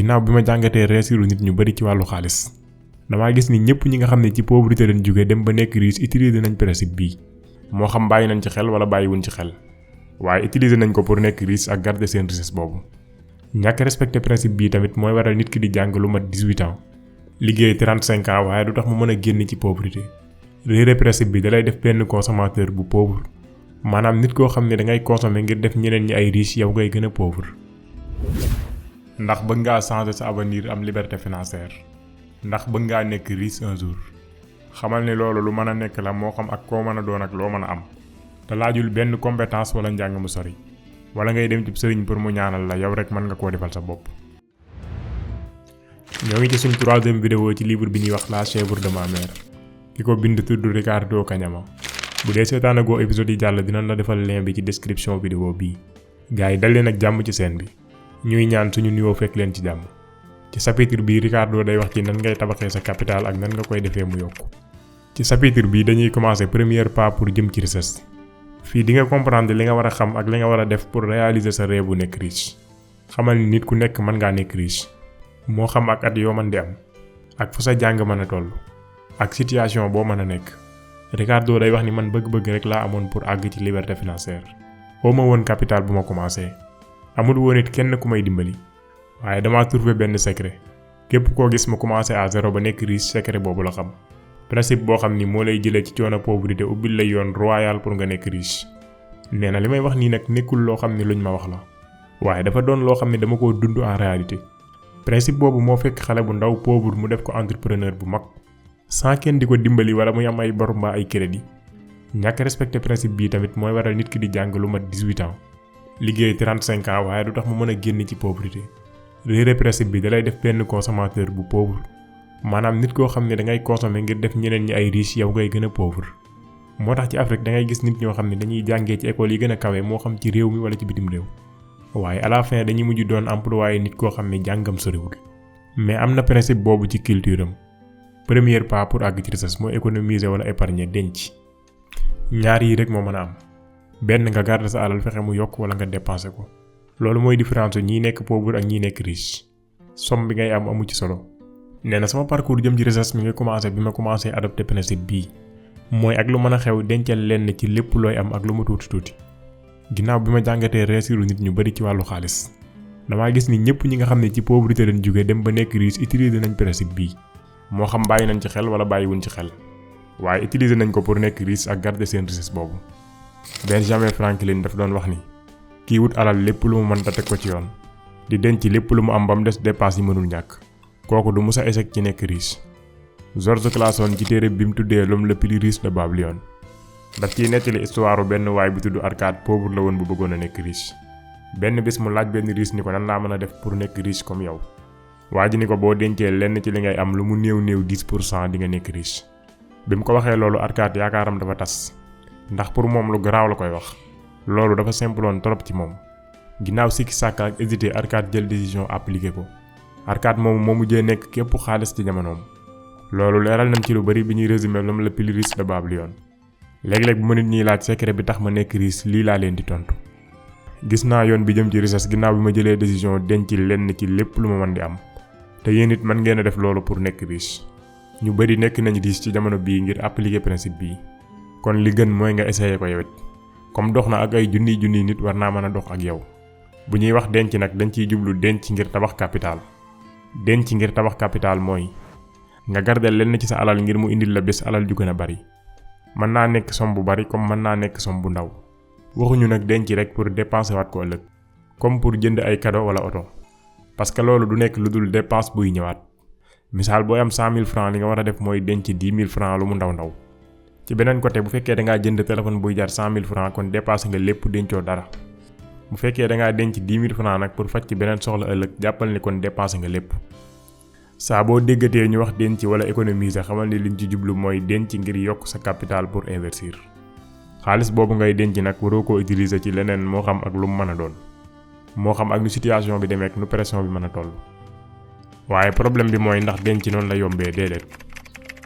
ginnaaw bi ma jàngatee réussiru nit ñu bari ci wàllu xaalis damaa gis ni ñëpp ñi nga xam ne ci pauvreté lañ jóge dem ba nekk riche utiliser nañ principe bii moo xam bàyyi nañ ci xel wala bàyyiwuñ ci xel waaye utiliser nañ ko pour nekk riche ak garder seen richesse boobu. ñàkk respecté principe bii tamit mooy waral nit ki di jàng lu mat 18 ans liggéey 35 ans waaye du tax mu mën a génn ci pauvreté. réere principe bi dalay def benn consommateur bu pauvre maanaam nit koo xam ne dangay consommer ngir def ñeneen ñi ay riche yow ngay gën a pauvre. ndax bëgg ngaa changer sa avenir am liberté financière ndax bëgg ngaa nekk riche un jour xamal ne loolu lu mën a nekk la moo xam ak koo mën a doon ak loo mën a am te laajul benn compétence wala njàng mu sori wala ngay dem ci sëriñ pour mu ñaanal la yow rek mën nga koo defal sa bopp. ñoo ngi ci suñ 3e vidéo ci livre bi ñuy wax La chèvre de ma mère ki ko bind tudd Ricardo Cagnama bu dee seetaanagoo épisode yi jàll dinañ la defal lien bi ci description vidéo bii. gars yi dal leen ak jàmm ci scène bi ñuy ñaan suñu nuyoo fekk leen ci jàmm. ci chapitre bii Ricardo day wax ci nan ngay tabaxee sa capital ak nan nga koy defee mu yokku. ci chapitre bii dañuy commencer premier pas pour jëm ci richesse. fii di nga comprendre li nga war a xam ak li nga war a def pour réaliser sa rêve bu nekk riche. xamal ni nit ku nekk mën ngaa nekk riche. moo xam ak at yoo mën di am. ak fu sa jàng mën a toll. ak situation boo mën a nekk. Ricardo day wax ni man bëgg-bëgg rek laa amoon pour àgg ci liberté financière. oo ma woon capital bu ma commencé. amul woon it kenn ku may dimbali. waaye damaa trouvé benn secret. képp koo gis ma commencé à zéro ba nekk riche secret boobu la xam. principe boo xam ni moo lay jëlee ci coono pauvreté ubbil lay yoon royal pour nga nekk riche. nee na li may wax nii nag nekkul loo xam ni luñ ma wax la. waaye dafa doon loo xam ne dama koo dund en réalité. principe boobu moo fekk xale bu ndaw pauvre mu def ko entrepreneur bu mag. sans kenn di ko dimbali wala muy am ay bor mbaa ay crédit. ñàkk respecté principe bii tamit mooy waral nit ki di jàng lu mat 18 ans. liggéey 35 ans waaye du tax mu mën a génn ci pauvreté. réere principe bi dalay def benn consommateur bu pauvre maanaam nit koo xam ne dangay consommer ngir def ñeneen ñi ay riche yow ngay gën a pauvre. moo tax ci Afrique dangay gis nit ñoo xam ne dañuy jàngee ci école yi gën a kawe moo xam ci réew mi wala ci bitim réew. waaye à la fin dañuy mujj doon employé nit koo xam ne jàngam soriwul. mais am na principe boobu ci culture am. premier pas pour àgg ci richesse mooy économiser wala épargner denc. ñaar yi rek moo mën a am. benn nga garder sa alal fexe mu yokk wala nga dépenser ko. loolu mooy différence ñi nekk pauvre ak ñi nekk riche. somme bi ngay am amu ci solo. nee na sama parcours jëm ci richesse mi ngi commencé bi ma commencé adopter principe bii. mooy ak lu mën a xew dencal lenn ci lépp looy am ak lu mu tuuti tuuti. ginnaaw bi ma jàngatee réussiru nit ñu bari ci wàllu xaalis damaa gis ni ñëpp ñi nga xam ne ci pauvreté lañ jóge dem ba nekk riche utiliser nañ principe bii. moo xam bàyyi nañ ci xel wala bàyyiwuñ ci xel waaye utiliser nañ ko pour nekk riche ak garder seen richesse boobu. Benjamin Franklin daf doon wax ni kii wut alal lépp lu mu mën da teg ko ci yoon di denc lépp lu mu am ba mu des dépense yi mënul ñàkk kooku du musa échec ci nekk riche. George Clason ci téere bi mu tuddee l'homme le plus riche de Babylone daf ciy nettali histoire benn waay bu tudd Arcade pauvre la woon bu bëggoon a nekk riche. benn bés mu laaj benn riche ni ko nan laa mën a def pour nekk riche comme yow. waa ji ni ko boo dencee lenn ci li ngay am lu mu néew 10% di nga nekk riche. bi mu ko waxee loolu Arcade yaakaaram dafa tas ndax pour moom lu garaaw la koy wax. loolu dafa simple woon trop ci moom. ginnaaw sikki sàkka ak hésité Arcade jël décision appliqué ko. Arcade moomu moo mujjee nekk képp xaalis ci jamonoom. loolu leeral nañ ci lu bari bi ñuy résumé l'homme le plus riche de Babylone. léeg-léeg bu ma nit ñiy laaj secret bi tax ma nekk riche lii laa leen di tontu. gis naa yoon bi jëm ci richesse ginnaaw bi ma jëlee décision denc lenn ci lépp lu ma mën di am. te yéen it mën ngeen a def loolu pour nekk riche. ñu bari nekk nañ riche ci jamono bii ngir appliquer principe bii. kon li gën mooy nga essayer ko yowit comme dox na ak ay junniy nit war naa mën a dox ak yow. bu ñuy wax denc nag dañ ciy jublu denc ngir tabax capital. denc ngir tabax capital mooy nga garder lenn ci sa alal ngir mu indil la bés alal ju gën a bari. mën naa nekk somme bu bari comme mën naa nekk somme bu ndaw. waxuñu nag denc rek pour dépenser waat ko ëllëg. comme pour jënd ay cadeau wala oto. parce que loolu du nekk lu dul dépense buy ñëwaat. misaal booy am 100 000 francs li nga war a def mooy denc 10 000 francs lu mu ndaw. ci beneen côté bu fekkee da ngaa jënd téléphone buy jar 100 000 francs kon dépassé nga lépp dencoo dara. bu fekkee da ngaa denc 10 000 francs nag pour faj ci beneen soxla ëllëg jàppal ni kon dépassé nga lépp. saa boo déggatee ñu wax denc wala économiser xamal ni liñ ci jublu mooy denc ngir yokk sa capital pour investir. xaalis boobu ngay denc nag waroo koo utiliser ci leneen moo xam ak lu mu mën a doon. moo xam ak nu situation bi demee ak nu pression bi mën a toll. waaye problème bi mooy ndax denc noonu la yombee déedéet.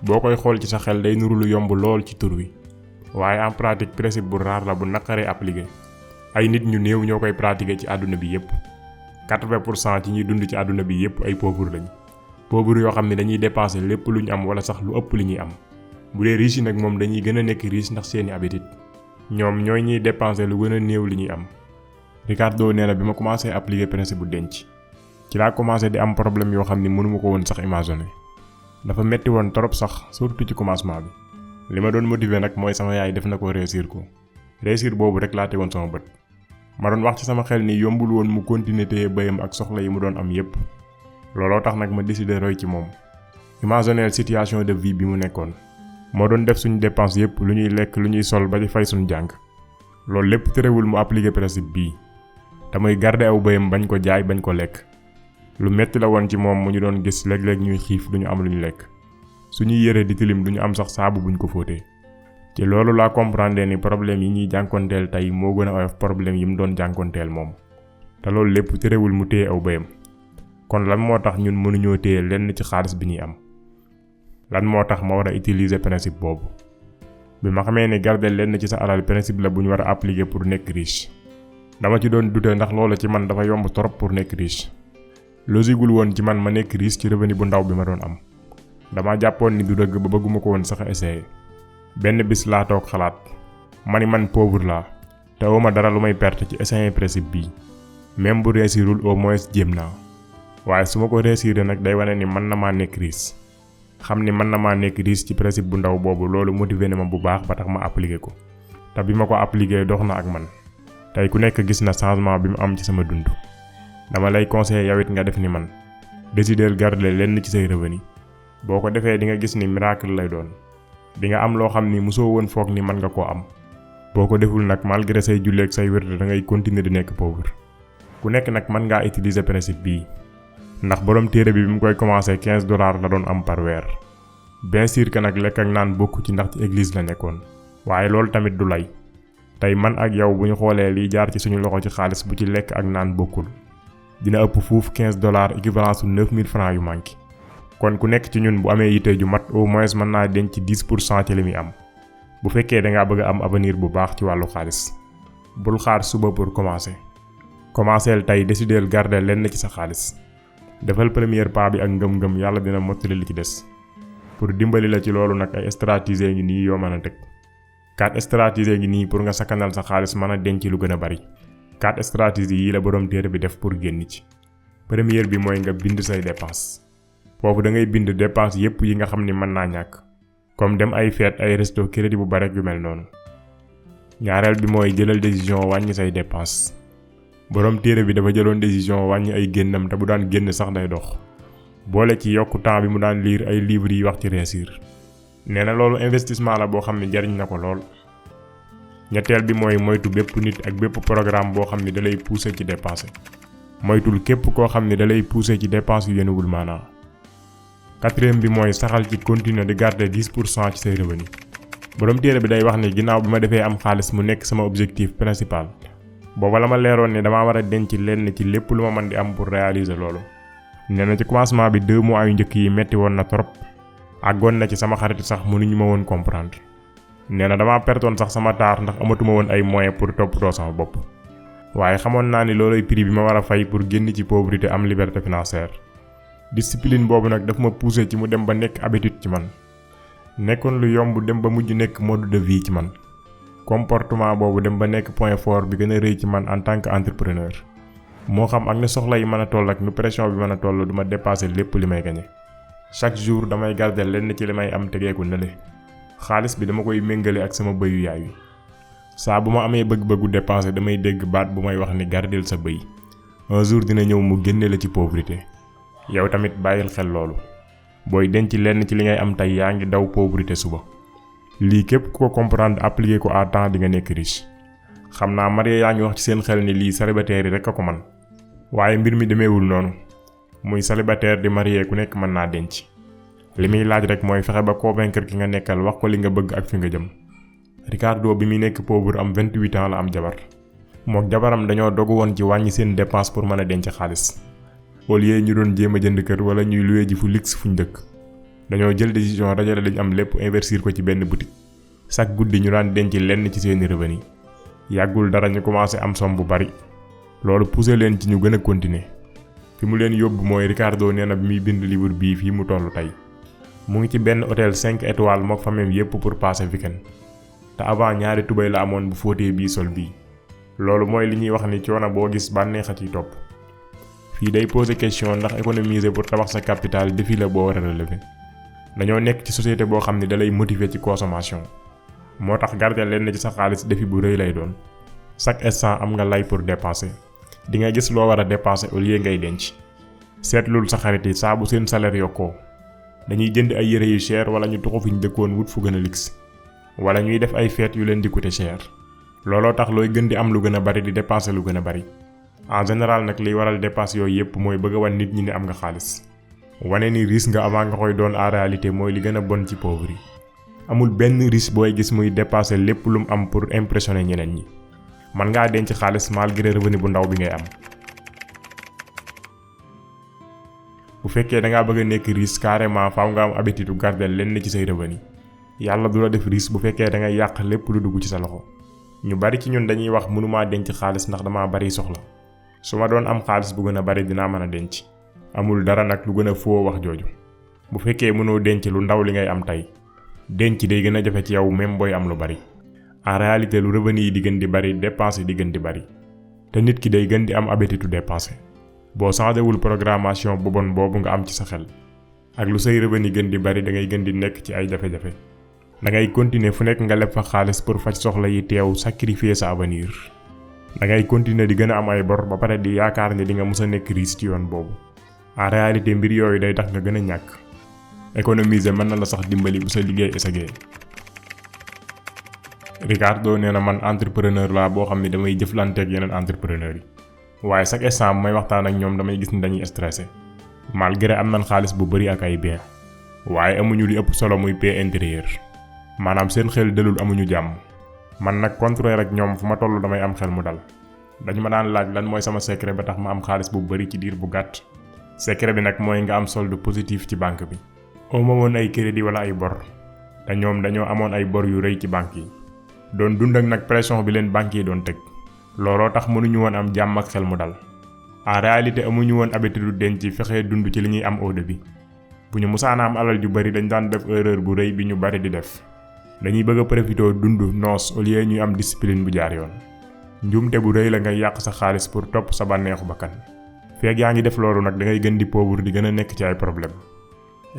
boo koy xool ci sa xel day nuru lu yomb lool ci tur wi. waaye en pratique principe bu raar la bu naqaree appliqué. ay nit ñu néew ñoo koy pratiquer ci àdduna bi yépp. 80% ci ñi dund ci àdduna bi yépp ay pauvre lañ pauvre yoo xam ne dañuy dépenser lépp lu ñu am wala sax lu ëpp li ñuy am bu dee riche yi nag moom dañuy gën a nekk riche ndax seeni habitude ñoom ñooy ñuy dépenser lu gën a néew li ñuy am. Ricardo nee na bi ma commencé appliquer principe bu denc ci laa commencé di am problème yoo xam ni mënuma ko woon sax imaginer dafa metti woon trop sax surtout ci commencement bi li ma doon motiver nag mooy sama yaay def na ko réussir boobu rek laa tegoon sama bët ma doon wax ci sama xel ni yombul woon mu continuer téye bëyam ak soxla yi mu doon am yépp looloo tax nag ma décider roy ci moom. Imagineel situation de vie bi mu nekkoon moo doon def suñu dépense yépp lu ñuy lekk lu ñuy sol ba di fay suñu jàng loolu lépp terewul mu appliquer principe bii damay garder aw bëyam bañ ko jaay bañ ko lekk lu metti la woon ci moom mu ñu doon gis léeg-léeg ñuy xiif duñu am lu ñu lekk suñuy yére di tilim duñu am sax saabu buñ ko fóotee ci loolu laa comprendre ni problème yi ñuy jànkonteel tey moo gën a oyof problème yi mu doon jànkonteel moom te loolu lépp terewul mu téye aw bëyam kon lan moo tax ñun mënuñoo téye lenn ci xaalis bi ñuy am lan moo tax ma war a utiliser principe boobu bi ma xamee ni garder lenn ci sa alal principe la bu ñu war a appliquer pour nekk riche dama ci doon douter ndax loolu ci man dafa yomb trop pour nekk riche logiqueul woon ci man ma nekk riche ci revenu bu ndaw bi ma doon am dama jàppoon ni du dëgg ba bëgguma ko woon sax essayer benn bis laa toog xalaat ma ni man pauvre laa te awma dara lu may perte ci essayer principe bii même bu réussirul au moins jéem naa waaye su ma ko réussir nag day wane ni mën na maa nekk riche xam ni mën na maa nekk riche ci principe bu ndaw boobu loolu motivé na ma bu baax ba tax ma appliquer ko te bi ma ko appliquer dox na ak man tey ku nekk gis na changement bi mu am ci sama dund dama lay conseiller yow it nga def ni man décider garder lenn ci say revenu boo ko defee di nga gis ni miracle lay doon di nga am loo xam ni mosoo woon foog ni mën nga koo am boo ko deful nag malgré say julleeg say wérde da ngay continuer di nekk pauvre ku nekk nag mën ngaa utiliser principe bii ndax borom téere bi mu koy commencé $15 la doon am par weer bien sûr que nag lekk ak naan bokku ci ndax ci église la nekkoon waaye loolu tamit du lay tey man ak yow bu ñu xoolee liy jaar ci suñu loxo ci xaalis bu ci lekk ak naan bokkul dina ëpp fuuf $15 équivalent su 9000 francs yu manqué kon ku nekk ci ñun bu amee yitte ju mat au moins mën naa denc ci 10% ci li muy am bu fekkee da ngaa bëgg a am avenir bu baax ci wàllu xaalis bul xaar suba pour commencer tey décider garder lenn ci sa xaalis defal premier pas bi ak ngëm-ngëm yàlla dina mottali li ci des pour dimbali la ci loolu nag ay stratégie ngi nii yoo mën a teg 4 stratégie ngi nii pour nga sakkanal sa xaalis mën a denc lu gën a bari 4 stratégie yi la borom téere bi def pour génn ci première bi mooy nga bind say dépenses foofu da ngay bind dépenses yépp yi nga xam ni mën naa ñàkk comme dem ay fête ay resto crédit bu bari yu mel noonu ñaareel bi mooy jëlal décision wàññi say dépenses borom téere bi dafa jëloon décision wàññi ay génnam te bu daan génn sax day dox boole ci yokku temps bi mu daan lire ay livres yi wax ci réussir nee na loolu investissement la boo xam ne jariñ na ko lool ñetteel bi mooy moytu bépp nit ak bépp programme boo xam ne da lay pousser ci dépenser moytul képp koo xam ne da lay pousser ci dépense yu yenuwul maanaa quatrième bi mooy saxal ci continuer di garder 10% ci say revenu borom téere bi day wax ni ginnaaw bi ma defee am xaalis mu nekk sama objectif principal booba la ma leeroon ne damaa war a denc lenn ci lépp lu ma mën di am pour réaliser loolu nee na ci commencement bi 2 mois yu njëkk yi metti woon na trop àggoon na ci sama xarit sax mënuñu ma woon comprendre nee na damaa pertoon sax sama taar ndax amatuma woon ay moyens pour toppatoo sama bopp waaye xamoon naa ni looloy prix bi ma war a fay pour génn ci pauvreté am liberté financière discipline boobu nag daf ma pousser ci mu dem ba nekk habitude ci man nekkoon lu yomb dem ba mujj nekk mode de vie ci man comportement boobu dem ba nekk point fort bi gën a rëy ci man en tant que entrepreneur moo xam ak ne soxla yi mën a toll ak nu pression bi mën a toll du ma dépasser lépp li may gagné chaque jour damay garder lenn ci li may am tegeeku nële xaalis bi dama koy méngale ak sama bëyu yaay wi saa bu ma amee bëgg-bëggu dépenser damay dégg baat bu may wax ni gardeel sa bëy un jour dina ñëw mu génne la ci pauvreté yow tamit bàyyil xel loolu booy denc lenn ci li ngay am tey yaa ngi daw pauvreté suba lii képp ku ko comprendre appliquer ko à temps di nga nekk riche xam naa marié yaa ngi wax ci seen xel ni lii célibataire yi rek a ko man waaye mbir mi demeewul noonu muy célibataire di marié ku nekk mën naa denc li muy laaj rek mooy fexe ba convaincre ki nga nekkal wax ko li nga bëgg ak fi nga jëm Ricardo bi muy nekk pauvre am 28 ans la am jabar mook jabaram dañoo dogu woon ci wàññi seen dépense pour mën a denc xaalis au lieu ñu doon jéem a jënd kër wala ñuy loué ji fu luxe fuñ dëkk dañoo jël décision dajale lañ am lépp investir ko ci benn boutique chaque guddi ñu daan denc lenn ci seeni revenu yàggul dara ñu commencé am somme bu bari loolu poussé leen ci ñu gën a continuer fi mu leen yóbbu mooy Ricardo nee na bi muy bind livre bii fii mu toll tey mu ngi ci benn hôtel 5 étoiles mook famille yépp pour passer weekend te avant ñaari tubay la amoon bu fóotee bii sol bii. loolu mooy li ñuy wax ni coono boo gis bànneex a ciy topp. fii day poser question ndax économiser pour tabax sa capital défi la boo war a relever. dañoo nekk ci société boo xam ne dalay motiver ci consommation. moo tax garder leen ci sa xaalis défi bu rëy lay doon. chaque instant am nga lay pour dépenser. di nga gis loo war a dépenser au lieu ngay denc. seetlul sa xarit yi saa bu seen salaire yokkoo. dañuy jënd ay yére yu cher wala ñu tuxu fi ñu dëkkoon wut fu gën a luxe. wala ñuy def ay fête yu leen di coûter cher. looloo tax looy gën di am lu gën a bari di dépenser lu gën a bari. en général nag liy waral dépense yooyu yépp mooy bëgg a wan nit ñi ne am nga xaalis. wane ni riche nga avant nga koy doon en réalité mooy li gën a bon ci pauvre yi. amul benn riche booy gis muy dépenser lépp lu mu am pour impressionner ñeneen ñi. man ngaa denc xaalis malgré revenu bu ndaw bi ngay am. bu fekkee da ngaa bëgg a nekk riche carrément faaw nga am habitude garder lenn ci say revenu. yàlla du la def riche bu fekkee da ngay yàq lépp lu dugg ci sa loxo. ñu bari ci ñun dañuy wax mënumaa denc xaalis ndax dama bari soxla. su ma doon am xaalis bu gën a bari dinaa mën a denc. amul dara nag lu gën a foo wax jooju. bu fekkee mënoo denc lu ndaw li ngay am tey. denc day gën a jafe ci yow même booy am lu bari. en réalité lu revenu yi di gën di bari dépense di gën di bari. te nit ki day gën di am habitude dépenser. boo changé wul programmation bu bon boobu nga am ci sa xel. ak lu say revenu gën di bari da ngay gën di nekk ci ay jafe-jafe. da ngay continuer fu nekk nga leb fa xaalis pour faj soxla yi teew sacrifier sa avenir. da ngay continuer di gën a am ay bor ba pare di yaakaar ne di nga mës a nekk riche ci yoon boobu. en réalité mbir yooyu day tax nga gën a ñàkk. économiser mën na la sax dimbali bu sa liggéey esegee. Ricardo nee na man entrepreneur laa boo xam ne damay jëflanteeg yeneen entrepreneur yi. waaye chaque instant bu may waxtaan ak ñoom damay gis ni dañuy stressé. malgré am nañ xaalis bu bari ak ay bien. waaye amuñu li ëpp solo muy paix intérieure. maanaam seen xel dalul amuñu jàmm. man nag contraire ak ñoom fu ma toll damay am xel mu dal. dañu ma daan laaj lan mooy sama secret ba tax ma am xaalis bu bari ci diir bu gàtt. secret bi nag mooy nga am solde positif ci banque bi. oo ma woon ay crédit wala ay bor. te ñoom dañoo amoon ay bor yu rëy ci banque yi. doon dund ak nag pression bi leen banque yi doon teg. looloo tax mënuñu woon am jàmm ak xel mu dal. en réalité amuñu woon habitude denc fexe dund ci li ñuy am au début. bu ñu musaana am alal ju bari dañ daan def erreur bu rëy bi ñu bari di def. dañuy bëgg a profitoo dund noos au lieu ñuy am discipline bu jaar yoon. njuumte bu rëy la ngay yàq sa xaalis pour topp sa bànneexu bakkan. feeg yaa ngi def loolu nag da ngay gën di pauvre di gën a nekk ci ay problème.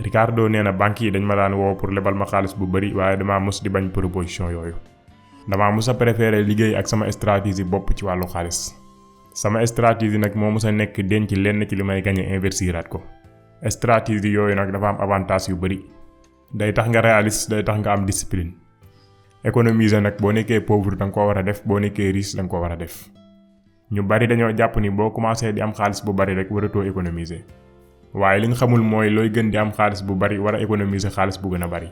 Ricardo nee na banque yi dañ ma daan woo pour lebal ma xaalis bu bari waaye damaa mës di bañ proposition yooyu. damaa mës a préféré liggéey ak sama stratégie bopp ci wàllu xaalis. sama stratégie nag moo mës a nekk denc lenn ci li may gagné investiraat ko. stratégie yooyu nag dafa am avantage yu bari. day tax nga réaliste day tax nga am discipline. économiser nag boo nekkee pauvre da nga ko war a def boo nekkee riche da nga ko war a def. ñu bari dañoo jàpp ni boo commencé di am xaalis bu bari rek waratoo économiser. waaye li nga xamul mooy looy gën di am xaalis bu bari war a économiser xaalis bu gën a bari.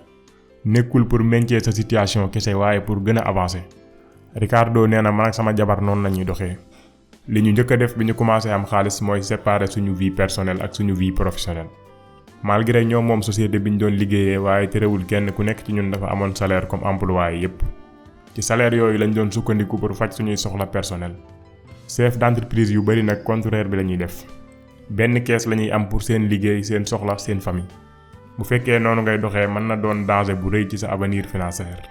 nekkul pour maintenir sa situation kese waaye pour gën a avancer. Ricardo nee na man ak sama jabar noonu la ñuy doxee. li ñu njëkk a def bi ñu commencé am xaalis mooy séparer suñu vie personnelle ak suñu vie professionnelle. malgré ñoom moom société bi ñu doon liggéeyee waaye terewul kenn ku nekk ci ñun dafa amoon salaire comme employé yépp. ci salaire yooyu lañ doon sukkandiku pour faj suñuy soxla personnel. chef d'entreprise yu bari nag contraire bi lañuy def. benn kees lañuy am pour seen liggéey seen soxla seen famille. bu fekkee noonu ngay doxee mën na doon danger bu rëy ci sa avenir financier.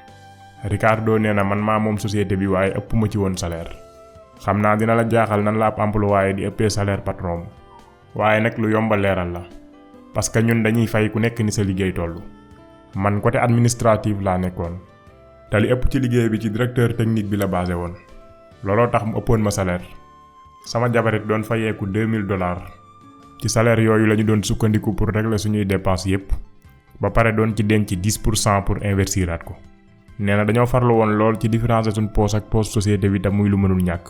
Ricardo nee na man maa moom société bi waaye ëpp ma ci woon salaire. xam naa dina la jaaxal nan la ab employé di ëppee salaire patron. waaye nag lu yomba leeral la. parce que ñun dañuy fay ku nekk ni sa liggéey tollu. man côté administratif laa nekkoon. te li ëpp ci liggéey bi ci directeur technique bi la basé woon. looloo tax mu ëppoon ma salaire. sama jabarit doon fayeeku $2000. ci salaire yooyu lañu doon sukkandiku pour régler suñuy dépenses yépp. ba pare doon ci denc 10% pour investiraat ko. nee na dañoo farlu woon lool ci différence suñ poche ak poche société bi te muy lu mënul ñàkk.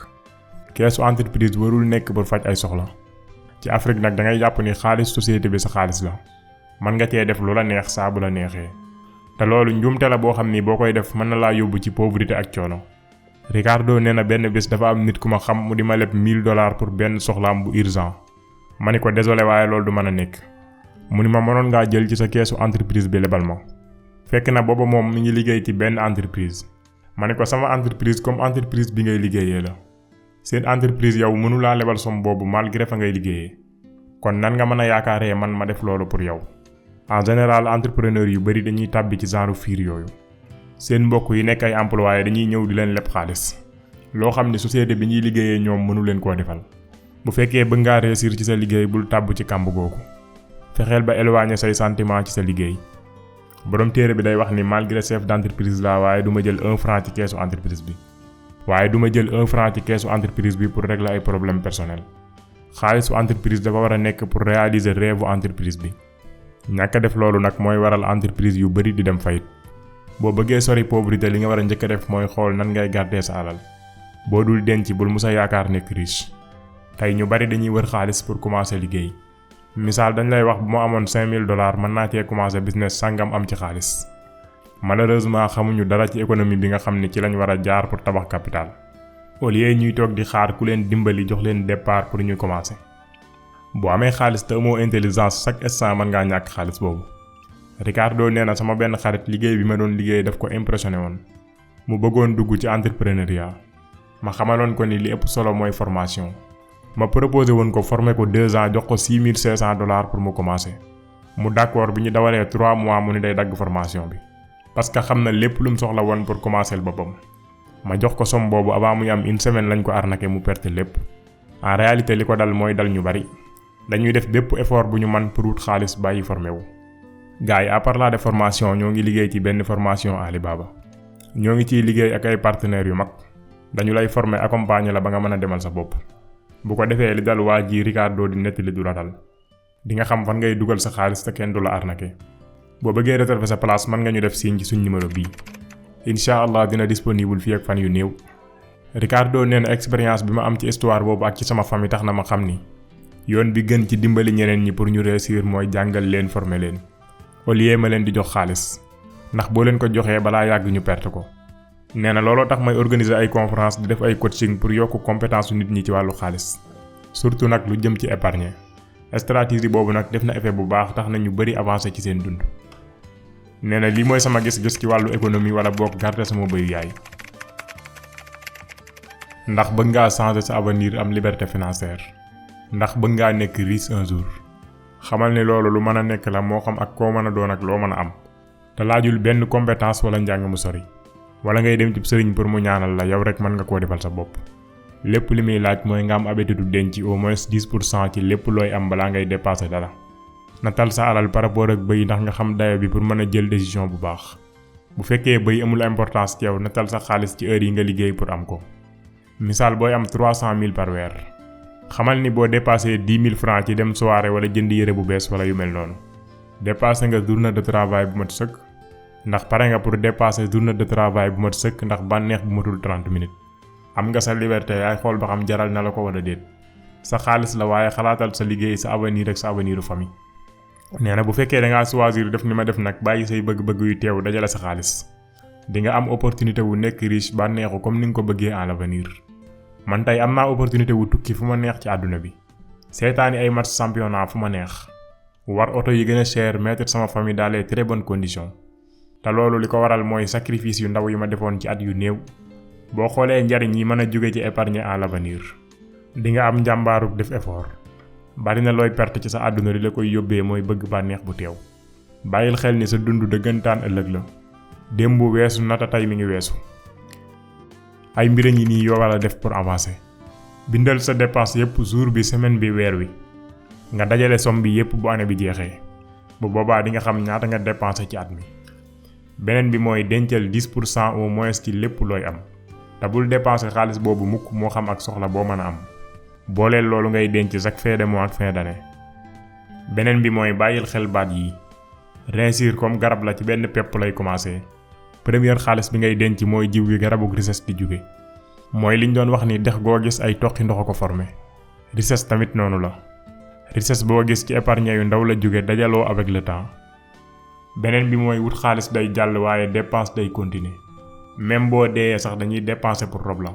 keesu entreprise warul nekk pour faj ay soxla. ci Afrique nag da ngay jàpp ni xaalis société bi sa xaalis la. mën nga cee def lu la neex saa bu la neexee. te loolu njuumte la boo xam ni boo koy def mën na laa yóbbu ci pauvreté ak coono. Ricardo nee na benn bés dafa am nit ku ma xam mu di ma leb $1000 pour benn soxlaam bu urgent. ma ni ko désolé waaye loolu du mën a nekk. mu ni ma mënoon ngaa jël ci sa keesu entreprise bi lebal ma. fekk na booba moom mi ngi liggéey ci benn entreprise. ma ni ko sama entreprise comme entreprise bi ngay liggéeyee la. seen entreprise yow mënulaa lebal som boobu malgré fa ngay liggéeyee. kon nan nga mën a yaakaaree man ma def loolu pour yow. En général entrepreneur yu bari dañuy tàbbi ci genre fiir yooyu. seen mbokk yi nekk ay employé dañuy ñëw di leen leb xaalis loo xam ne société bi ñuy liggéeyee ñoom mënu leen koo defal. bu fekkee bëgg ngaa réussir ci sa liggéey bul tàbb ci kàmb googu. fexeel ba éloigner say sentiment ci sa liggéey. borom téere bi day wax ni malgré chef d'entreprise la waaye duma jël 1 franc ci keesu entreprise bi. waaye duma jël 1 franc ci keesu entreprise bi pour régler ay problème personnel. xaalisu entreprise dafa war a nekk pour réaliser rêve entreprise bi. ñàkk def loolu nag mooy waral entreprise yu bari di dem fayit. boo bëggee sori pauvreté li nga war a njëkk a def mooy xool nan ngay garder sa alal. boo dul denc bul musa yaakaar nekk riche. tey ñu bari dañuy wër xaalis pour commencer liggéey. misaal dañ lay wax bu ma amoon $5000 mën naa cee commencer business sangam am ci xaalis. malheureusement xamuñu dara ci économie bi nga xam ne ci lañ war a jaar pour tabax capital. au lieu ñuy toog di xaar ku leen dimbali jox leen départ pour ñu commencer. boo amee xaalis te amoo intelligence chaque instant mën ngaa ñàkk xaalis boobu. Ricardo nee na sama benn xarit liggéey bi ma doon liggéey daf ko impressionné woon. mu bëggoon dugg ci entrepreneuriat. ma xamaloon ko ni li ëpp solo mooy formation. ma proposé woon ko former ko 2 ans jox ko $6500 pour mu commencer. mu d'accord bi ñu dawalee 3 mois mu ni day dagg formation bi. parce que xam na lépp lu mu soxla woon pour commencer boppam. ma jox ko somme boobu avant muy am 1 semaine lañ ko arnaqué mu perte lépp. en réalité li ko dal mooy dal ñu bari. dañuy def bépp effort bu ñu man pour wut xaalis bàyyi formé wu. gars yi à part de formation ñoo ngi liggéey ci benn formation Alibaba. ñoo ngi ciy liggéey ak ay partenaires yu mag. dañu lay former accompagner la ba nga mën a demal sa bopp. bu ko defee li dal waa ji Ricardo di nettali du la dal. di nga xam fan ngay dugal sa xaalis te kenn du la arnaqué. boo bëggee réserver sa place mën nga ñu def signe ci suñ numéro bii. incha allah dina disponible fii ak fan yu néew. Ricardo nee na expérience bi ma am ci histoire boobu ak ci sama famille tax na ma xam ni. yoon bi gën ci dimbali ñeneen ñi pour ñu réussir mooy jàngal leen former leen. au lieu ma leen di jox xaalis. ndax boo leen ko joxee balaa yàgg ñu perte ko. nee na looloo tax may organiser ay conférence di def ay coaching pour yokk compétence su nit ñi ci wàllu xaalis. surtout nag lu jëm ci épargne. stratégie boobu nag def na effet bu baax tax na ñu bari avancé ci seen dund. nee na lii mooy sama gis-gis ci wàllu économie wala boog garder sama bëyu yaay. ndax bëgg ngaa changer sa avenir am liberté financière. ndax bëgg ngaa nekk riche un jour. xamal ni loolu lu mën a nekk la moo xam ak koo mën a doon ak loo mën a am. te laajul benn compétence wala njàng mu sori. wala ngay dem ci sëriñ pour mu ñaanal la yow rek mën nga koo defal sa bopp. lépp li muy laaj mooy nga am habitude denc au moins 10% ci lépp looy am balaa ngay dépasser dara. natal sa alal par rapport ak bëy ndax nga xam dayo bi pour mën a jël décision bu baax. bu fekkee bëy amul importance ci yow natal sa xaalis ci heure yi nga liggéey pour am ko. misaal booy am 300 000 par weer. xamal ni boo dépassé 10 000 francs ci dem soirée wala jënd yére bu bees wala yu mel noonu. dépassé nga journée de travail bu mat sëkk. ndax pare nga pour dépasser journée de travail bu mat sëkk ndax bànneex bu matul 30 minutes. am nga sa liberté yaay xool ba xam jaral na la ko wala déet. sa xaalis la waaye xalaatal sa liggéey sa avenir ak sa aveniru famille. nee na bu fekkee da ngaa choisir def ni ma def nag bàyyi say bëgg-bëgg yu teew dajale sa xaalis. di nga am opportunité wu nekk riche bànneexu comme ni nga ko bëggee en l'avenir. man tey am naa opportunité wu tukki fu ma neex ci àdduna bi. seetaani ay match championnat fu ma neex. war oto yi gën a cher mettre sama famille dans les très bonnes conditions. te loolu li ko waral mooy sacrifice yu ndaw yi ma defoon ci at yu néew. boo xoolee njariñ yi mën a jóge ci épargne en l'avenir. di nga am njàmbaaruk def effort. bari na looy perte ci sa àdduna li la koy yóbbee mooy bëgg bànneex bu teew. bàyyil xel ni sa dund dëggantaan ëllëg la. démb weesu nata tey mi ngi weesu. ay mbir a ngi nii yoo war a def pour avancer. bindal sa dépense yépp jour bi semaine bi weer wi. nga dajale somme bi yépp bu année bi jeexee. bu boobaa di nga xam ñaata nga dépensé ci at mi. beneen bi mooy dencal 10% au moins ci lépp looy am. te bul dépenser xaalis boobu mukk moo xam ak soxla boo mën a am. booleel loolu ngay denc chaque fin de mois ak fin d'année. beneen bi mooy bàyyil xel baat yi. réussir comme garab la ci benn pepp lay commencer. première xaalis bi ngay denc mooy jiw gi garabu richesse di jóge. mooy liñ doon wax ni dex goo gis ay toqi ndox ko formé. richesse tamit noonu la. richesse boo gis ci épargne yu ndaw la jóge dajaloo avec le temps. beneen bi mooy wut xaalis day jàll waaye dépense day continuer. même boo deeyee sax dañuy dépenser pour rob la.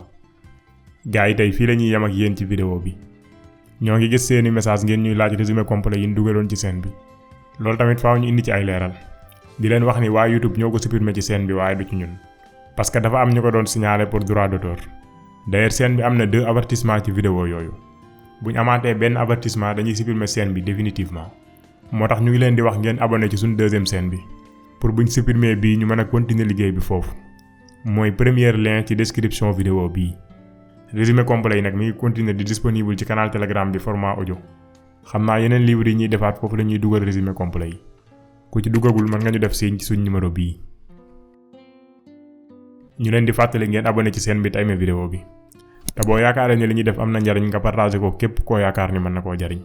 gars yi tey fii la ñuy yem ak yéen ci vidéo bi. ñoo ngi gis seeni message ngeen ñuy laaj résumé complet yi ñu dugaloon ci scène bi. loolu tamit faaw ñu indi ci ay leeral. di leen wax ni waa YouTube ñoo ko supprimer ci scène bi waaye du ci ñun. parce que dafa am ñu ko doon signaler pour droit d'auteur. d'ailleurs scène bi am na 2 avertissements ci vidéo yooyu. buñ amaatee benn avertissement dañuy supprimer chaîne bi définitivement. moo tax ñu ngi leen di wax ngeen abonné ci suñu deuxième chaîne bi pour buñ supprimer bii ñu mën a continuer liggéey bi foofu. mooy premier lien ci description vidéo bii. résumé complet yi nag mi ngi continuer di disponible ci canal Telegram bi format audio. xam naa yeneen livre yi ñuy defaat foofu la ñuy dugal résumé complet yi. ku ci duggagul mën nga ñu def signe ci suñ numéro bii. ñu leen di fàttali ngeen abonné ci chaîne bi te aimé vidéo bi. te boo yaakaaree ne li ñuy def am na njariñ nga partagé ko képp koo yaakaar ni mën na koo jariñ.